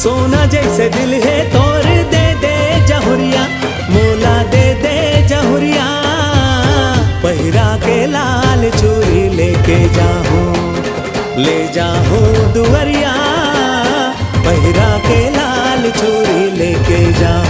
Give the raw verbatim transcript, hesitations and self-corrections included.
सोना जैसे दिल हे तोर, दे दे जहुरिया, मोला दे दे जहुरिया। पहिरा के लाल चूरी लेके जाहूँ, ले जाहूँ दुवरिया। पहिरा के लाल चूरी लेके जाहूँ।